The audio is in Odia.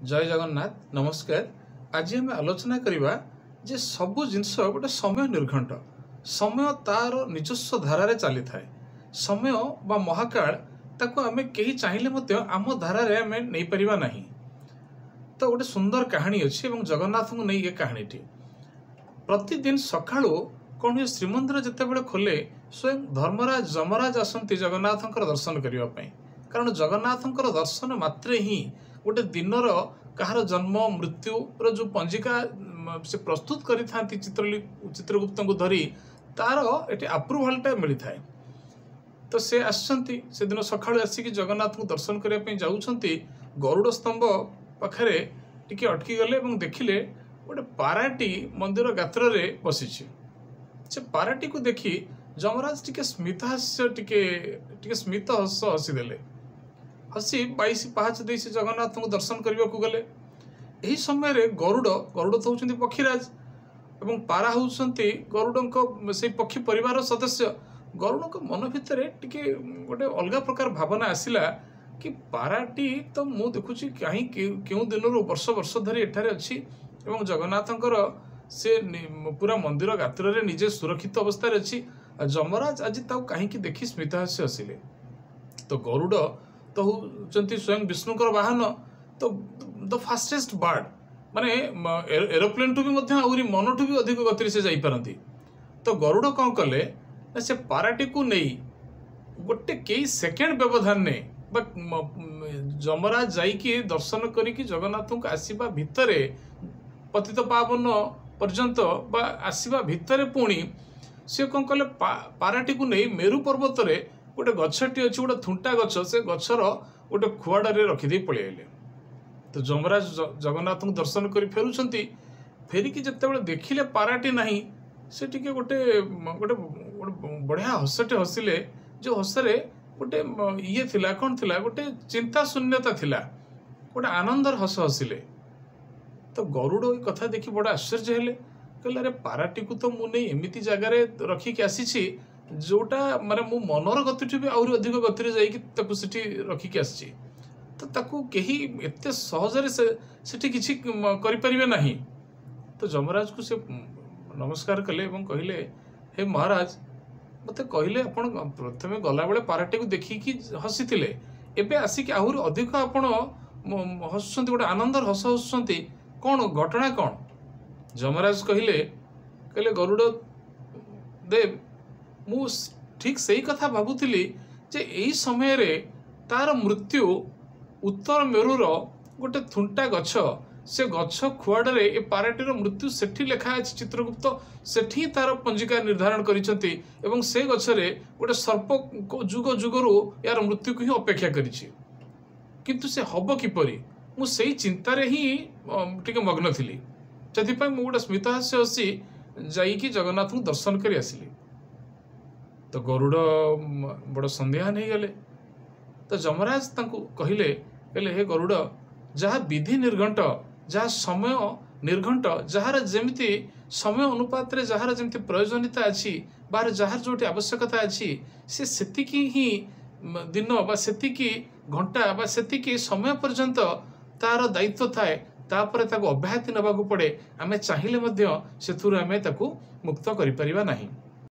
ଜୟ ଜଗନ୍ନାଥ, ନମସ୍କାର। ଆଜି ଆମେ ଆଲୋଚନା କରିବା ଯେ ସବୁ ଜିନିଷ ଗୋଟେ ସମୟ ନିର୍ଘଣ୍ଟ। ସମୟ ତାର ନିଜସ୍ୱ ଧାରାରେ ଚାଲିଥାଏ। ସମୟ ବା ମହାକାଳ, ତାକୁ ଆମେ କେହି ଚାହିଁଲେ ମଧ୍ୟ ଆମ ଧାରାରେ ଆମେ ନେଇପାରିବା ନାହିଁ। ତ ଗୋଟେ ସୁନ୍ଦର କାହାଣୀ ଅଛି ଏବଂ ଜଗନ୍ନାଥଙ୍କୁ ନେଇ ଏ କାହାଣୀଟି। ପ୍ରତିଦିନ ସକାଳୁ କ'ଣ ହୁଏ? ଶ୍ରୀମନ୍ଦିର ଯେତେବେଳେ ଖୋଲେ, ସ୍ୱୟଂ ଧର୍ମରାଜ ଯମରାଜ ଆସନ୍ତି ଜଗନ୍ନାଥଙ୍କର ଦର୍ଶନ କରିବା ପାଇଁ। କାରଣ ଜଗନ୍ନାଥଙ୍କର ଦର୍ଶନ ମାତ୍ରେ ହିଁ ଗୋଟେ ଦିନର କାହାର ଜନ୍ମ ମୃତ୍ୟୁର ଯେଉଁ ପଞ୍ଜିକା ସେ ପ୍ରସ୍ତୁତ କରିଥାନ୍ତି ଚିତ୍ରଗୁପ୍ତଙ୍କୁ ଧରି, ତାର ଏଠି ଆପ୍ରୁଭାଲଟା ମିଳିଥାଏ। ତ ସେ ଆସିଛନ୍ତି ସେଦିନ ସକାଳୁ, ଆସିକି ଜଗନ୍ନାଥଙ୍କୁ ଦର୍ଶନ କରିବା ପାଇଁ ଯାଉଛନ୍ତି। ଗରୁଡ଼ ସ୍ତମ୍ଭ ପାଖରେ ଟିକେ ଅଟକି ଗଲେ ଏବଂ ଦେଖିଲେ ଗୋଟେ ପାରାଟି ମନ୍ଦିର ଗାତ୍ରରେ ବସିଛି। ସେ ପାରାଟିକୁ ଦେଖି ଯମରାଜ ଟିକେ ସ୍ମିତହାସ୍ୟ, ଟିକେ ଟିକେ ସ୍ମିତ ହସ ହସିଦେଲେ। ହସି 22 ପାହାଚ ଦେଇ ସେ ଜଗନ୍ନାଥଙ୍କୁ ଦର୍ଶନ କରିବାକୁ ଗଲେ। ଏହି ସମୟରେ ଗରୁଡ଼, ଗରୁଡ଼ ତ ହେଉଛନ୍ତି ପକ୍ଷୀରାଜ ଏବଂ ପାରା ହେଉଛନ୍ତି ଗରୁଡ଼ଙ୍କ ସେଇ ପକ୍ଷୀ ପରିବାରର ସଦସ୍ୟ। ଗରୁଡ଼ଙ୍କ ମନ ଭିତରେ ଟିକେ ଗୋଟେ ଅଲଗା ପ୍ରକାର ଭାବନା ଆସିଲା କି ପାରାଟି ତ ମୁଁ ଦେଖୁଛି କାହିଁ କେଉଁ ଦିନରୁ ବର୍ଷ ବର୍ଷ ଧରି ଏଠାରେ ଅଛି ଏବଂ ଜଗନ୍ନାଥଙ୍କର ସେ ପୁରା ମନ୍ଦିର ଗାତ୍ରରେ ନିଜେ ସୁରକ୍ଷିତ ଅବସ୍ଥାରେ ଅଛି, ଆଉ ଯମରାଜ ଆଜି ତାକୁ କାହିଁକି ଦେଖି ସ୍ମିତହାସ୍ୟ ହସିଲେ? ତ ଗରୁଡ଼ ତ ହେଉଛନ୍ତି ସ୍ୱୟଂ ବିଷ୍ଣୁଙ୍କର ବାହନ, ତ ଦ ଫାଷ୍ଟେଷ୍ଟ ବାର୍ଡ, ମାନେ ଏରୋପ୍ଲେନ୍ଠୁ ବି ମଧ୍ୟ ଆହୁରି ମନଠୁ ବି ଅଧିକ ଗତିରେ ସେ ଯାଇପାରନ୍ତି। ତ ଗରୁଡ଼ କ'ଣ କଲେ ନା, ସେ ପାରାଟିକୁ ନେଇ ଗୋଟେ କେଇ ସେକେଣ୍ଡ ବ୍ୟବଧାନରେ ବା ଯମରାଜ ଯାଇକି ଦର୍ଶନ କରିକି ଜଗନ୍ନାଥଙ୍କୁ ଆସିବା ଭିତରେ, ପତିତ ପାବନ ପର୍ଯ୍ୟନ୍ତ ବା ଆସିବା ଭିତରେ ପୁଣି ସେ କ'ଣ କଲେ? ପାରାଟିକୁ ନେଇ ମେରୁ ପର୍ବତରେ ଗୋଟେ ଗଛଟି ଅଛି, ଗୋଟେ ଥୁଣ୍ଟା ଗଛ, ସେ ଗଛର ଗୋଟେ ଖୁଆଡ଼ରେ ରଖିଦେଇ ପଳେଇ ଆଇଲେ। ତ ଯମରାଜ ଜଗନ୍ନାଥଙ୍କୁ ଦର୍ଶନ କରି ଫେରୁଛନ୍ତି। ଫେରିକି ଯେତେବେଳେ ଦେଖିଲେ ପାରାଟି ନାହିଁ, ସେ ଟିକେ ଗୋଟେ ଗୋଟେ ଗୋଟେ ବଢ଼ିଆ ହସଟେ ହସିଲେ, ଯେଉଁ ହସରେ ଗୋଟେ ଇଏ ଥିଲା, କ'ଣ ଥିଲା, ଗୋଟେ ଚିନ୍ତା ଶୂନ୍ୟତା ଥିଲା, ଗୋଟେ ଆନନ୍ଦର ହସ ହସିଲେ। ତ ଗରୁଡ଼ ଏ କଥା ଦେଖି ବଡ଼ ଆଶ୍ଚର୍ଯ୍ୟ ହେଲେ। କହିଲେ, ଆରେ, ପାରାଟିକୁ ତ ମୁଁ ନେଇ ଏମିତି ଜାଗାରେ ରଖିକି ଆସିଛି ଯେଉଁଟା ମାନେ ମୁଁ ମନର ଗତିଠୁ ବି ଆହୁରି ଅଧିକ ଗତିରେ ଯାଇକି ତାକୁ ସେଠି ରଖିକି ଆସିଛି, ତ ତାକୁ କେହି ଏତେ ସହଜରେ ସେ ସେଠି କିଛି କରିପାରିବେ ନାହିଁ। ତ ଯମରାଜକୁ ସେ ନମସ୍କାର କଲେ ଏବଂ କହିଲେ, ହେ ମହାରାଜ, ମୋତେ କହିଲେ, ଆପଣ ପ୍ରଥମେ ଗଲାବେଳେ ପାରାଟିକୁ ଦେଖିକି ହସିଥିଲେ, ଏବେ ଆସିକି ଆହୁରି ଅଧିକ ଆପଣ ହସୁଛନ୍ତି, ଗୋଟେ ଆନନ୍ଦର ହସ ହସୁଛନ୍ତି, କ'ଣ ଘଟଣା କ'ଣ? ଯମରାଜ କହିଲେ, କହିଲେ, ଗରୁଡ଼ ଦେବ, ମୁଁ ଠିକ୍ ସେଇ କଥା ଭାବୁଥିଲି ଯେ ଏଇ ସମୟରେ ତାର ମୃତ୍ୟୁ ଉତ୍ତର ମେରୁର ଗୋଟେ ଥୁଣ୍ଟା ଗଛ, ସେ ଗଛ ଖୁଆଡ଼ରେ ଏ ପାରାଟିର ମୃତ୍ୟୁ ସେଠି ଲେଖା ଅଛି। ଚିତ୍ରଗୁପ୍ତ ସେଠି ତାର ପଞ୍ଜିକା ନିର୍ଦ୍ଧାରଣ କରିଛନ୍ତି ଏବଂ ସେ ଗଛରେ ଗୋଟେ ସର୍ପ ଯୁଗ ଯୁଗରୁ ଏହାର ମୃତ୍ୟୁକୁ ହିଁ ଅପେକ୍ଷା କରିଛି। କିନ୍ତୁ ସେ ହବ କିପରି, ମୁଁ ସେଇ ଚିନ୍ତାରେ ହିଁ ଟିକେ ମଗ୍ନ ଥିଲି। ସେଥିପାଇଁ ମୁଁ ଗୋଟେ ସ୍ମିତହାସ୍ୟ ହସି ଯାଇକି ଜଗନ୍ନାଥଙ୍କୁ ଦର୍ଶନ କରି ଆସିଲି। ତ ଗରୁଡ଼ ବଡ଼ ସନ୍ଦେହାନ ହେଇଗଲେ। ତ ଯମରାଜ ତାଙ୍କୁ କହିଲେ, କହିଲେ, ହେ ଗରୁଡ଼, ଯାହା ବିଧି ନିର୍ଘଣ୍ଟ, ଯାହା ସମୟ ନିର୍ଘଣ୍ଟ, ଯାହାର ଯେମିତି ସମୟ ଅନୁପାତରେ ଯାହାର ଯେମିତି ପ୍ରୟୋଜନୀୟତା ଅଛି ବା ଯାହାର ଯେଉଁଠି ଆବଶ୍ୟକତା ଅଛି, ସେ ସେତିକି ହିଁ ଦିନ ବା ସେତିକି ଘଣ୍ଟା ବା ସେତିକି ସମୟ ପର୍ଯ୍ୟନ୍ତ ତାର ଦାୟିତ୍ୱ ଥାଏ। ତାପରେ ତାକୁ ଅବ୍ୟାହତି ନେବାକୁ ପଡ଼େ। ଆମେ ଚାହିଁଲେ ମଧ୍ୟ ସେଥିରୁ ଆମେ ତାକୁ ମୁକ୍ତ କରିପାରିବା ନାହିଁ।